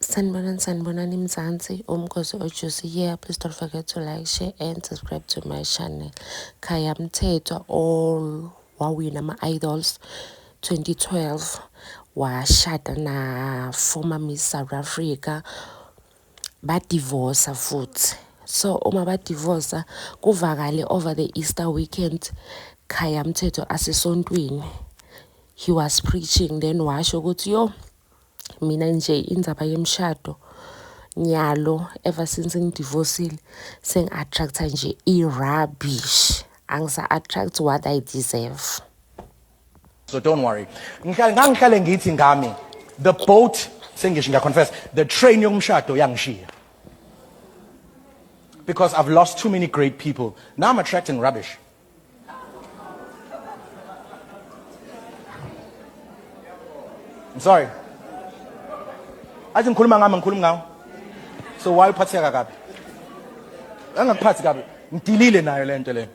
Sanibonani, sanibonani Mzansi, Umkhosi Ojuicy here. Please don't forget to like, share and subscribe to my channel. Khaya Mthethwa all wawina ama-Idols 2012 washada na former Miss South Africa badivosa futhi. So uma badivosa kuvakale over the Easter weekend Khaya Mthethwa asesontweni. He was preaching then washo ukuthi yo mina nje indzaba yemshado nyalo ever since ngidivosile sengi-attracta nje i-rubbish, angisa-attract what I deserve. So don't worry. Ngihlale ngangihlale ngithi ngami the boat sengisho ngiyaconfess the train yomshado yangishiya. Because I've lost too many great people. Now I'm attracting rubbish. I'm sorry. Athi ngikhuluma ngami ngikhuluma ngawo. So why uphatheka kabi? Angakuphathi kabi. Ngidilile nayo lento le.